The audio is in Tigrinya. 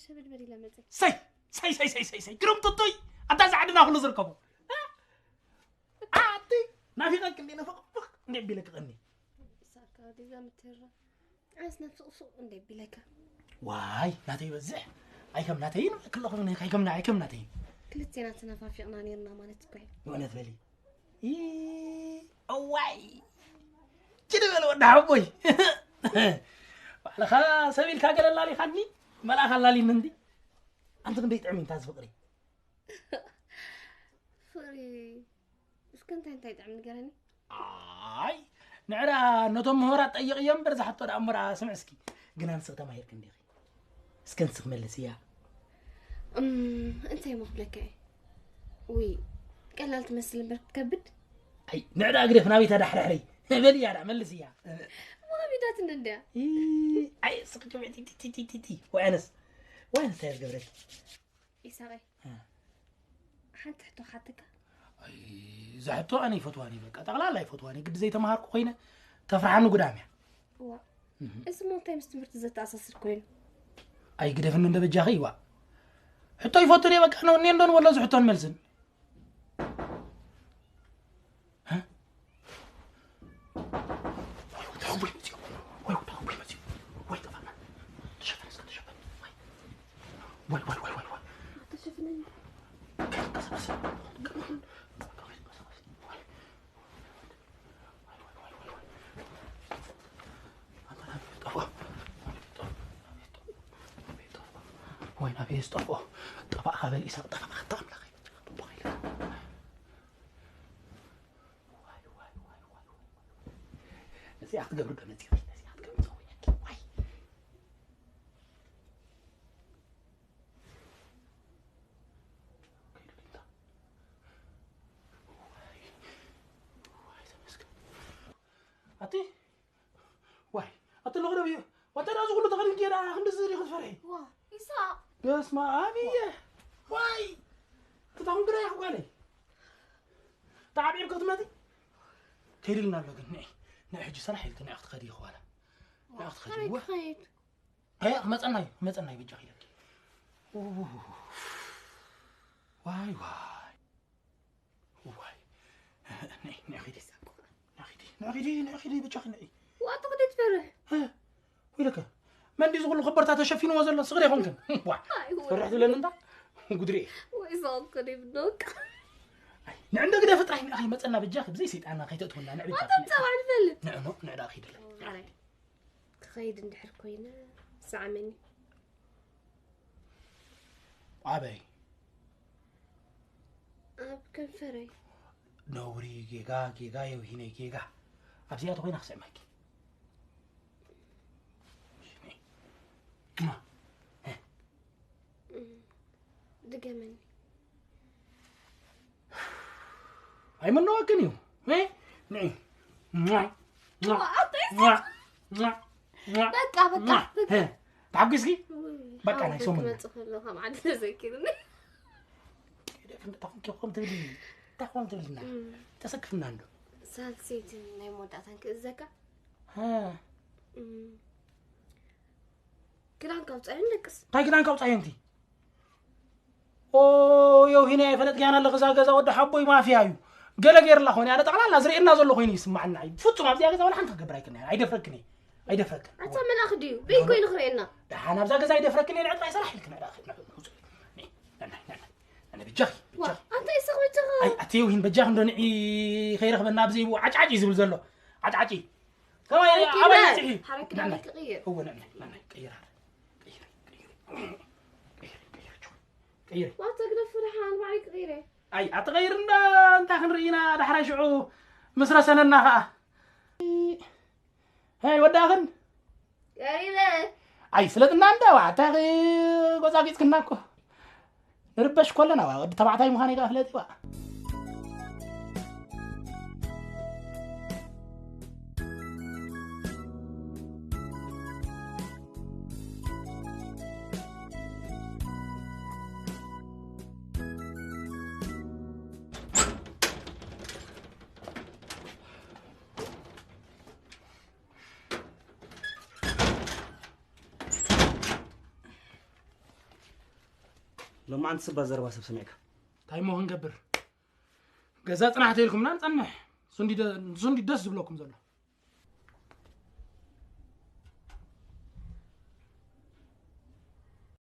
ሰበድ በዲለ መፀ። ሰይ ሰይ ሰይ ሰይ ሰይ ሰይ ግሩም ጥጡይ ኣታ ዛዕድና ኩሉ ዝርከቡ ኣቲ ናፊቐክ እንዴ ነፈቕፍቕ እንዴ ቢለክ ቐኒ ሳካ ዲዛ ምትራ ኣስ ነፍስቕ ሱቕ እንዴ ቢለካ ዋይ ናተይ በዝሕ ኣይከም ናተይን ክለኹ ኣይከም ኣይከም ናተይን ክልቴና ተነፋፊቕና ነርና ማለት እኮ እዩ። እውነት በሊ እዋይ ችድ በል ወዲ ሓቦይ ባዕልኻ ሰብ ኢልካ ገለ ኣላሊኻኒ መልኣኽ ኣላሊኒ እንዲ ኣንቲ ክንደይ ጥዕሚ እንታ ዝፍቅሪ ፍቅሪ እስከ እንታይ እንታይ ጥዕሚ ንገረኒ ኣይ ንዕዳ ነቶም ምሁራት ጠይቕዮ እምበር ዝሓቶ ደኣ እምበር ስምዕ እስኪ ግና ንስኺ ተማሂርክ እንዲኺ እስከ ንስኺ መልስያ እንታይ ሞ ክብለካ እየ ውይ ቀላል ትመስል እምበር ክትከብድ ኣይ ንዕዳ ግደፍ ናበይ ተዳሕርሕሪ በልያ ዳ መልስያ ማሚዳት እንድያ ኣይ ስቂ ክብዕቲ ቲቲቲቲ ወያነስ ወያነስ እንታይ ዝገብረኪ ኢሳቀይ ሓንቲ ሕቶ ሓተካ እዛ ሕቶ ኣነ ይፈትዋኒ በቃ ጠቕላላ ይፈትዋኒ ግዲ ዘይተምሃርኩ ኮይነ ተፍርሓኒ ጉዳም እያ እዋ እዚ ሞ እንታይ ምስ ትምህርቲ ዘተኣሳስር ኮይኑ ኣይግደፍኒ እንደ በጃኺ ይዋ ሕቶ ይፈቱ እየ በቃ ነው እኔ እንደሆን ወሎ ዝሕቶን መልስን ወይ ናብ የስ ጠፍኦ ጠፋእካ በል ኢሳቅ ጠፋእካ ኣምላኸይ እዚኣ ክትገብሪ ዶ መፂኺ ነዚኣ ክትገብሪ ፀውዒኪ ዋይ ኣቲ ዋይ ኣቲ ኣለኹ ደብዩ ወንታ ዳ ዝኩሉ ተኸዲንኪ ዳ ክንዲ ዝሪ ክትፈርሒ ዋ ኢሳቅ በስመ ኣብ እየ ዋይ ትታኹም ግዳ ይኽጓለይ ተዓቢርኩ ክትመፂ ከይድልና ኣሎ ግን ንዒ ንዒ ሕጂ ሰራሕ ኢልኪ ንዒ ክትኸዲ ይኽዋላ ንዒ ክትኸዲ ከመይ ዋ ክኸይድ ኣያ ክመፀና እዩ ክመፀና እዩ ብጃኺ ኢለኪ ዋይ ዋይ ዋይ ንዒ ንዒ ኺዲ ንዒ ኺዲ ንዒ ኺዲ ንዒ ኺዲ ብጃኺ ንዒ ዋጥቕዲ ትፈርሕ ኢለከ መን ድዩ ዝኹሉ ከበርታ ተሸፊንዎ ዘሎ ስኽሪ ይኾንክን ዋ ትፈርሕ ትብለኒ እንዳ ጉድሪ ወይ ዛቕቅዲ ብዶቅ ንዕንደ ግደፊ ጥራሕ ንዒ ኺመፀና ብጃኺ ብዘይ ሰይጣና ከይተእትውና ንዕቢ ኣንተም ፀባዕ ንፈልጥ ንዕኖ ንዕዳ ኺድለ ዛራይ ክኸይድ እንድሕር ኮይነ ሰዓመኒ ኣበይ ኣብ ከንፈረይ ነውሪ ጌጋ ጌጋ የውሂነይ ጌጋ ኣብዚኣ ተኮይና ክስዕመኪ ድገመኒ ኣይምነወክን እዩ ንዒ በቃ በቃ ተሓጒስኪ በቃ ናይ ሰሙን ክመፅእ ከሎ ካብ ዓዲ ተዘኪሩኒ እንታይ ኮንኪ ኮን ትብሊ እንታይ ኮን ትብልና ተሰክፍና እንዶ ሳልሰይቲ ናይ መወዳእታን ክእዘካ ክዳን ካውፃዮ ንደቅስ እንታይ ክዳን ካውፃዮ እንቲ ኦ የውሂነ ኣይፈለጥክያን ኣለኺ እዛ ገዛ ወዲ ሓቦይ ማፍያ እዩ ገለ ገይርላ ኾነ ኣነ ጠቕላላ ዝርእየና ዘሎ ኮይኑ ይስማዓና እዩ ፍጹም ኣብዚኣ ገዛ ወላ ሓንቲ ክገብር ኣይክእልን ኣይደፍረክን እየ ኣይደፍረክን ኣታ መልኣኽ ድዩ በይ ኮይኑ ክርእየና ደሓን ኣብዛ ገዛ ኣይደፍረክን እየ ንዕጥራይ ሰራሕ ኢልክን ኣነ ብጃኺ ኣታ ይስኽ ብጃኻ ኣቲ የውሂን በጃኺ እንዶ ንዒ ከይረኽበና ኣብዘይ ዓጭዓጭ እዩ ዝብል ዘሎ ዓጭዓጭ ከማይ ኣባይ በፂሒ ሓረክ ዳመይ ክቕይር እወ ንዕናይ ንዕናይ ቀይር ኣለ ቀይር ቀይር ቀይር ቀይር ቀይር ቀይር ቀይር ዋተ ግደፍ ፍርሓን ባዕለይ ክቕይረ ኣይ ኣትቐይር እንዳ እንታይ ክንርኢና ዳሕራይ ሽዑ ምስ ረሰነና ኸዓ ሀይ ወዳኽን ቀሪበ ኣይ ስለጥና እንዳ ዋዕታ ጎጻጊጽክና እኮ ንርበሽ ኮለና ዋ ወዲ ተባዕታይ ምዃነይ ከኣ ፍለጢ ዋ ሎማዓንቲ ስባ ዘረባ ሰብ ሰሚዕካ። እንታይ ሞ ክንገብር? ገዛ ጽናሕ ተይልኩምና ንጸንሕ። እሱ እንዲ ደ- እሱ እንዲ ደስ ዝብለኩም ዘሎ።